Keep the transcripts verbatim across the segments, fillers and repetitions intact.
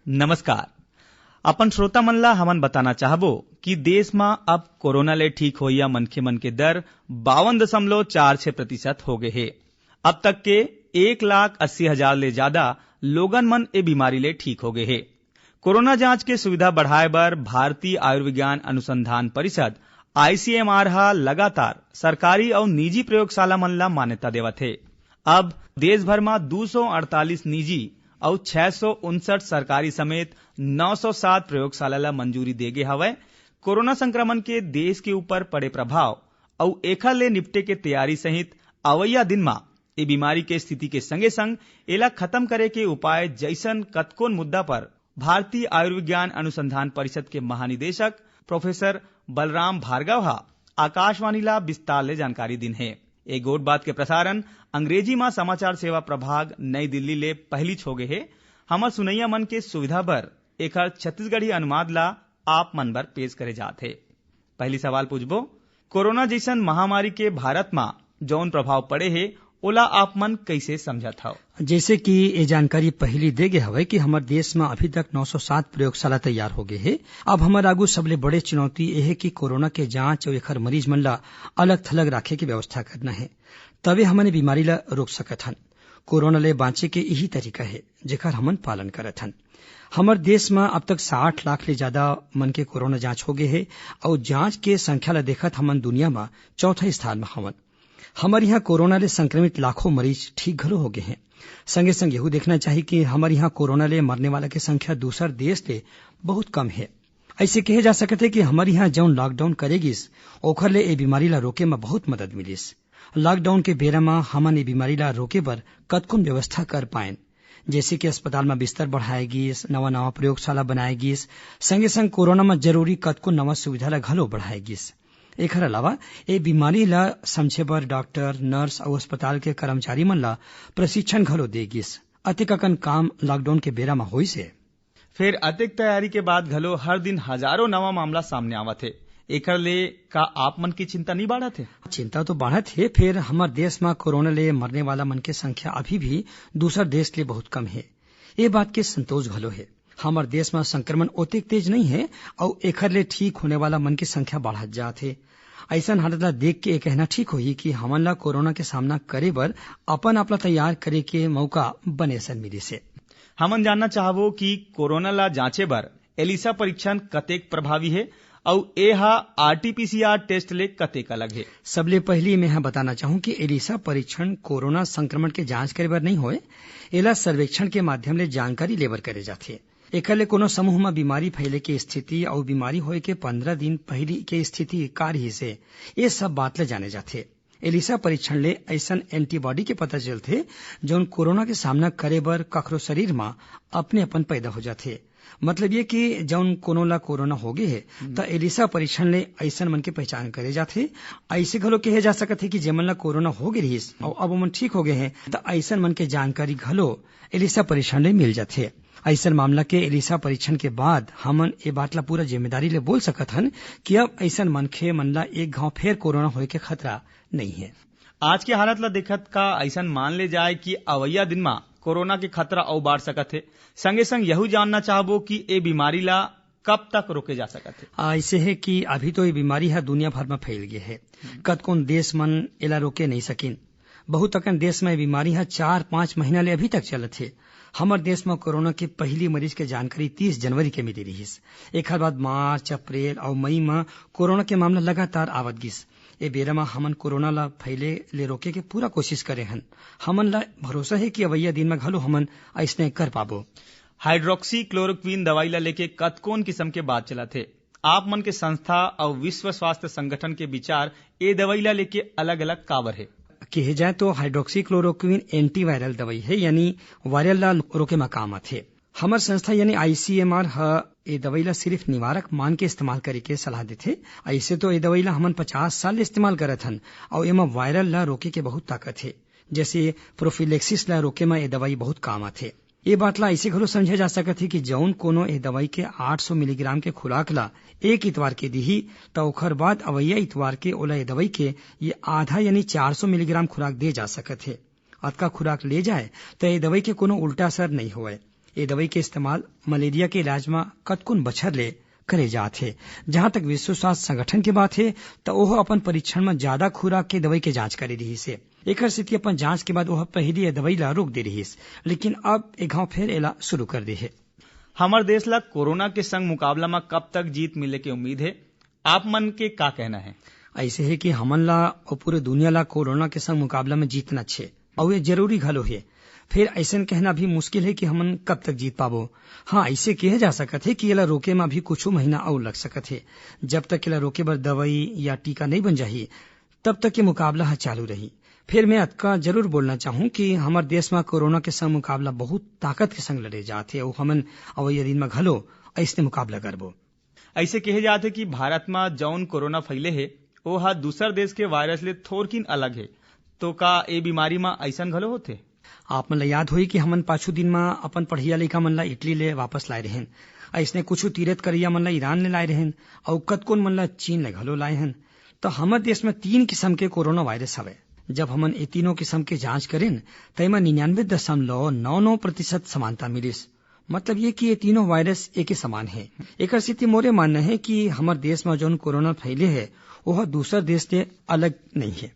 नमस्कार। अपन श्रोता मन ला हमन बताना चाहबो कि देश म अब कोरोना ले ठीक होइया मनखे मन के दर बावन दशमलव चार छह प्रतिशत हो गए हे। अब तक के एक लाख अस्सी हजार ले ज्यादा लोगन मन ए बीमारी ले ठीक हो गए हे। कोरोना जांच के सुविधा बढ़ाए बर भारतीय आयुर्विज्ञान अनुसंधान परिषद, आईसीएमआर, ह लगातार सरकारी अउ निजी प्रयोगशाला मन ला मान्यता देवत हे। अब देश भर म दो सौ अड़तालीस निजी अउ छह सौ उनसठ सरकारी समेत नौ सौ सात प्रयोगशाला ला मंजूरी दे गे हवय। कोरोना संक्रमण के देश के ऊपर पड़े प्रभाव अउ एखर ले निपटे के तैयारी सहित अवइया दिन म ए बीमारी के स्थिति के संगे संग एला खत्म करे के उपाय जइसन कतकोन मुद्दा पर भारतीय आयुर्विज्ञान अनुसंधान परिषद के महानिदेशक प्रोफेसर बलराम भार्गव ह आकाशवाणी ला विस्तार ले जानकारी दिन हे। ए गोठ बात के प्रसारण अंग्रेजी म समाचार सेवा प्रभाग नई दिल्ली ले पहिलीच हो गे हे। हमर सुनइया मन के सुविधा बर एखर छत्तीसगढ़ी अनुवाद ला आप मन बर पेश करे जात हे। पहली सवाल पूछबो, कोरोना जइसन महामारी के भारत म जौन प्रभाव पड़े हे, ओला आप मन कइसे समझत हव? जैसे कि ये जानकारी पहली दे गे हवय कि हमर देश म अभी तक नौ सौ सात प्रयोगशाला तैयार हो गए हे। अब हमर आगू सबले बड़े चुनौती ये हे कि कोरोना के जांच अउ एखर मरीज मन ला अलग थलग राखे के व्यवस्था करना हे, तबे हमन ये बीमारी ला रोक सकत हन। कोरोना ले बांचे के यही तरीका हे, जेकर हमन पालन करत हन। हमर देश म अब तक साठ लाख ले ज्यादा मन के कोरोना जांच हो गए हे, अउ जांच के संख्या ला देखत हमन दुनिया म चौथा स्थान म हवन। हमर यहाँ कोरोना ले संक्रमित लाखों मरीज ठीक घलो हो गए हैं। संगे संग यहू देखना चाहिए कि हमर यहाँ कोरोना ले मरने वाला के संख्या दूसर देश ले बहुत कम है। ऐसे कहे जा सकत है कि हमर यहाँ जौन लॉकडाउन करे गिस, ओखर ले ए बीमारी ला रोके म बहुत मदद मिलिस। लॉकडाउन के बेरा म हमन ए बीमारी ला रोके बर कतकोन व्यवस्था कर पाएन, जैसे कि अस्पताल म बिस्तर बढ़ाए गिस, नवा नवा प्रयोगशाला बनाए गिस, संगे संग कोरोना म जरूरी कतकोन नवा सुविधा ला घलो बढ़ाए गिस। एखर अलावा ए बीमारी ला समझे बर डॉक्टर, नर्स अउ अस्पताल के कर्मचारी मन ला प्रशिक्षण घलो दे गिस। अतेक अकन काम लॉकडाउन के बेरा म होइस हे। फेर अतेक तैयारी के बाद घलो हर दिन हजारों नवा मामला सामने आवत हे। एकर ले का आप मन की चिंता नहीं बाढ़त हे? चिंता तो बाढ़त हे, फेर हमर देश म कोरोना ले मरने वाला मन के संख्या अभी भी दूसर देश ले बहुत कम हे। ये बात के संतोष घलो हे। हमर देश म संक्रमण ओतेक तेज नहीं हे, अउ एखर ले ठीक होने वाला मन के संख्या बाढ़त जात हे। अइसन हालत ला देख के ये कहना ठीक होही कि हमन ला कोरोना के सामना करे बर अपन आप ला तैयार करे के मौका बने असन मिलिस हे। हमन जानना चाहबो कि कोरोना ला जांचे बर एलिसा परीक्षण कतेक प्रभावी हे, अउ ए हा आरटीपीसीआर टेस्ट ले कतेक अलग हे? सबले पहिली मैं ह बताना चाहूं कि एलिसा परीक्षण कोरोना संक्रमण के जांच करे बर नहीं होय, एला सर्वेक्षण के माध्यम ले जानकारी लेबर करे जाथे। एकर ले कोनो समूह म बीमारी फैले के स्थिति अउ बीमारी होए के पंद्रह दिन पहिली के स्थिति का रिहिस हे, ये सब बात ल जाने जाथे। एलिसा परीक्षण ले अइसन एंटीबॉडी के पता चलथे, जौन कोरोना के सामना करे बर कखरो शरीर म अपने अपन पैदा हो जाथे। मतलब ये कि जौन कोनो ला कोरोना हो गे हे, त एलिसा परीक्षण ले अइसन मन के पहचान करे जाथे। अइसे घलो कहे जा सकत हे कि जेमन ला कोरोना हो गे रिहिस अउ अब ओमन ठीक हो गए हे, त अइसन मन के जानकारी घलो एलिसा परीक्षण ले मिल जाथे। अइसन मामला के एलिसा परीक्षण के बाद हमन ए बात ला पूरा जिम्मेदारी ले बोल सकत हन कि अब अइसन मनखे मन ला एक घाव फेर कोरोना होए के खतरा नहीं हे। आज के हालत ला देखत का अइसन मान ले जाए कि अवइया दिन म कोरोना के खतरा अउ बाढ़ सकत हे? संगे संग यहू जानना चाहबो कि ए बीमारी ला कब तक रोके जा सकत हे? आ, अइसे हे कि अभी तो ये बीमारी ह दुनिया भर म फैल गे हे। कतकोन देश मन एला रोके नहीं सकिन। बहुत अकन देश म ये बीमारी ह चार पाँच महीना ले अभी तक चलत हे। हमर देश म कोरोना के पहिली मरीज के जानकारी तीस जनवरी के मिले रिहिस। एखर बाद मार्च, अप्रैल अउ मई म कोरोना के मामला लगातार आवत गिस। ए बेरा म हमन कोरोना ला फैले ले रोके के पूरा कोशिश करे हन। हमन ला भरोसा हे कि अवइया दिन म घलो हमन अइसने कर पाबो। हाइड्रोक्सीक्लोरोक्विन दवाई ला लेके कतकोन किसम के बात चलत हे। आप मन के संस्था अउ विश्व स्वास्थ्य संगठन के विचार ए दवाई ला लेके अलग-अलग काबर हे? कहे जाए तो हाइड्रोक्सीक्लोरोक्विन एंटीवायरल दवाई हे, यानी वायरल ला रोके म काम आथे। हमर संस्था यानी आईसीएमआर ह ए दवाई ला सिर्फ निवारक मान के इस्तेमाल करे के सलाह देथे। अइसे तो ए दवाई ला हमन पचास साल ले इस्तेमाल करत हन अउ एमा वायरल ला रोके के बहुत ताकत हे। जैसे प्रोफिलेक्सिस ला रोके म ए दवाई बहुत काम आथे। ए बात ला अइसे घलो समझे जा सकत हे कि जउन कोनो ए दवाई के आठ सौ मिलीग्राम के खुराक ला एक इतवार के दिही, त ओखर बाद अवइया इतवार के ओला ए दवाई के ये आधा यानी चार सौ मिलीग्राम खुराक दे जा सकत हे। अतका खुराक ले जाए, त ए दवाई के कोनो उल्टा असर नइ होवय। ये दवाई के इस्तेमाल मलेरिया के इलाज म कतकुन बछर ले करे जात हे। जहां तक विश्व स्वास्थ्य संगठन के बात हे, त ओह अपन परीक्षण म ज्यादा खुराक के दवाई के जांच करे रिहिस हे। एकर सेती अपन जांच के बाद ओह पहिली ये दवाई ला रोक दे रिहिस, लेकिन अब ए घांव फेर एला शुरू कर दे हे। हमर देश ला कोरोना के संग मुकाबला म कब तक जीत मिले के उम्मीद हे? आप मन के का कहना हे? ऐसे हे कि हमन ला अउ पूरे दुनिया ला कोरोना के संग मुकाबला म जीतना छे, अउ ये जरूरी घलो हे। फिर ऐसन कहना भी मुश्किल हे कि हमन कब तक जीत पाबो। हाँ, ऐसे कहे जा सकत हे कि एला रोके म भी कुछ महीना अउ लग सकत हे। जब तक एला रोके बर दवाई या टीका नहीं बन जाही, तब तक ये मुकाबला ह चालू रही। फिर मैं अतका जरूर बोलना चाहूँ कि हमर देश म कोरोना के संग मुकाबला बहुत ताकत के संग लड़े जात हे, अउ हमन अवइया दिन म घलो ऐसने मुकाबला करबो। ऐसे कहे जात हे कि भारत म जौन कोरोना फैले हे, ओ ह दूसर देश के वायरस ले थोरकिन अलग हे। तो का ए बीमारी म ऐसन घलो होथे? आप मन ल याद होही कि हमन पाछू दिन म अपन पढ़िया लइका मन ल इटली ले वापस लाए रहेन। अइसने कुछ तीरथ करइया मन ल ईरान ले लाए रहेन, अउ कतकोन मन ल चीन ले घलो लाए हन। त हमर देश म तीन किसम के कोरोना वायरस हवय। जब हमन ए तीनों किसम के जांच करेन, त एमा निन्यानवे दशमलव नौ नौ प्रतिशत समानता मिलिस। मतलब ये कि ये तीनों वायरस एके समान हे। एकर सेती मोरे मानना हे कि हमर देश म जौन कोरोना फैले हे, ओह दूसर देश ले अलग नहीं हे।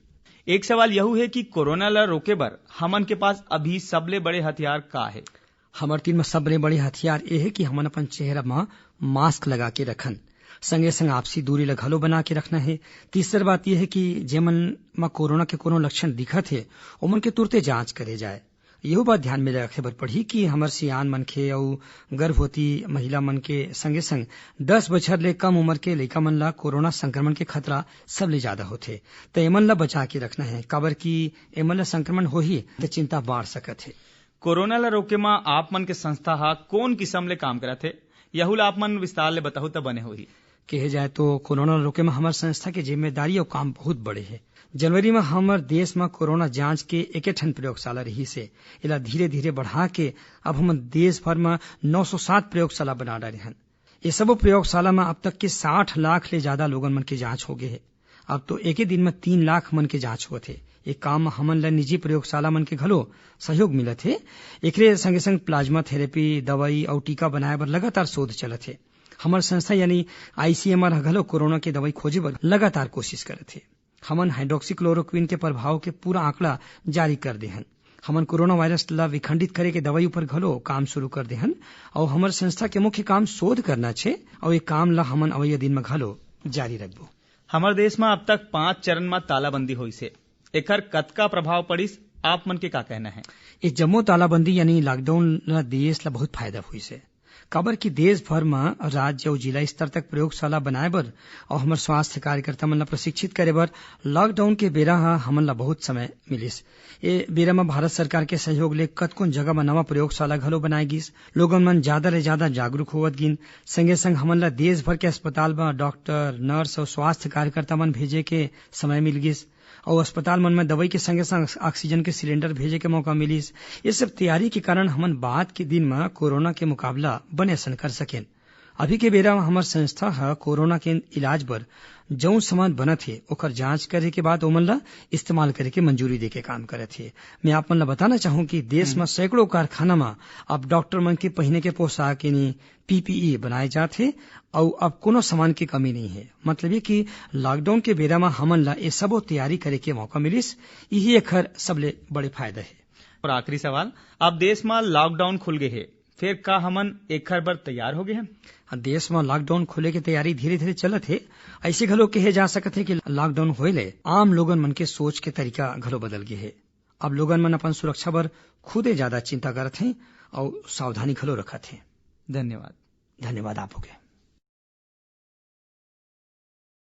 एक सवाल यहू हे कि कोरोना ला रोके बर हमन के पास अभी सबले बड़े हथियार का हे? हमर तीर म सबले बड़े हथियार ये हे कि हमन अपन चेहरा म मास्क लगा के रखन, संगे संग आपसी दूरी ल घलो बना के रखना हे। तीसर बात ये हे कि जेमन म कोरोना के कोनो लक्षण दिखत हे, ओमन के तुरते जांच करे जाए। यहू बात ध्यान में रखे बर पड़ही कि हमर सियान मनखे अउ गर्भवती महिला मन के संगे संग दस बछर ले कम उम्र के लइका मन ला कोरोना संक्रमण के खतरा सबले ज्यादा होथे, त एमन ला बचा के रखना हे, काबर कि एमन ला संक्रमण होही त चिंता बाढ़ सकत हे। कोरोना ला रोके म आप मन के संस्था ह कोन किसम ले काम करत हे, यहू ला आप मन विस्तार ले बताहू त बने होही। कहे जाए तो कोरोना ला रोके म हमर संस्था के जिम्मेदारी अउ काम बहुत बड़े हे। जनवरी म हमर देश म कोरोना जांच के एके ठन प्रयोगशाला रहिस हे। एला धीरे-धीरे बढ़ा के अब हमन देश भर म नौ सौ सात प्रयोगशाला बना डारे हन। ये सबो प्रयोगशाला म अब तक के साठ लाख ले ज्यादा लोगन मन के जांच हो गे हे। अब तो एके दिन म तीन लाख मन के जांच होवत हे। ये काम म हमन ल निजी प्रयोगशाला मन के घलो सहयोग मिलत हे। एकरे संगे-संग प्लाज्मा थेरेपी, दवाई अउ टीका बनाए बर लगातार शोध चलत हे। हमर संस्था यानी आईसीएमआर ह घलो कोरोना के दवाई खोजे बर लगातार कोशिश करत हे। हमन हाइड्रोक्सीक्लोरोक्विन के प्रभाव के पूरा आंकड़ा जारी कर दे हन। हमन कोरोना वायरस ला विखंडित करे के दवाई ऊपर घलो काम शुरू कर दे हन, अउ हमर संस्था के मुख्य काम शोध करना छे, अउ ये काम ला हमन अवइया दिन म घलो जारी रखबो। हमर देश म अब तक पांच चरण म तालाबंदी होइस हे, एकर कतका प्रभाव पड़िस, आप मन के का कहना हे? ये जम्मो तालाबंदी यानी लॉकडाउन ला देश ला बहुत फायदा होइस हे, काबर कि देश भर म राज्य अउ जिला स्तर तक प्रयोगशाला बनाए बर अउ हमर स्वास्थ्य कार्यकर्ता मन ला प्रशिक्षित करे बर लॉकडाउन के बेरा ह हमन ला बहुत समय मिलिस। ए बेरा म भारत सरकार के सहयोग ले कतकोन जगह म नवा प्रयोगशाला घलो बनाए गिस। लोगन मन ज्यादा ले ज्यादा जागरूक होवत गिन। संगे संग हमन ला देश भर के अस्पताल म डॉक्टर, नर्स अउ स्वास्थ्य कार्यकर्ता मन भेजे के समय मिल गिस। अउ अस्पताल मन म दवाई के संगे संग ऑक्सीजन के सिलेंडर भेजे के मौका मिलिस। ये सब तैयारी के कारण हमन बाद के दिन म कोरोना के मुकाबला बने असन कर सकेन। अभी के बेरा म हमर संस्था ह कोरोना के इलाज बर जउन सामान बनत हे, ओकर जांच करे के बाद ओमन ला इस्तेमाल करे के मंजूरी दे के काम करत हे। मैं आप मन ला बताना चाहूं कि देश हम्म। म सैकड़ों कारखाना म अब डॉक्टर मन के पहिने के पोशाक यानी पीपीई बनाए जात हे, अउ अब कोनो सामान के कमी नहीं हे। मतलब ये कि लॉकडाउन के बेरा म हमन ला ये सबो तैयारी करे के मौका मिलिस, यही एखर सबले बड़े फायदा हे। और आखिरी सवाल, अब देश म लॉकडाउन खुल गए हे, फेर का हमन एखर बर तैयार हो गए हन? हाँ, देश म लॉकडाउन खुले के तैयारी धीरे-धीरे चलत हे। ऐसे घलो कहे जा सकत हे कि लॉकडाउन होए ले आम लोगन मन के सोच के तरीका घलो बदल गए हे। अब लोगन मन अपन सुरक्षा बर खुदे ज्यादा चिंता करत हें अउ सावधानी घलो रखत हें। धन्यवाद। धन्यवाद आप हो गए।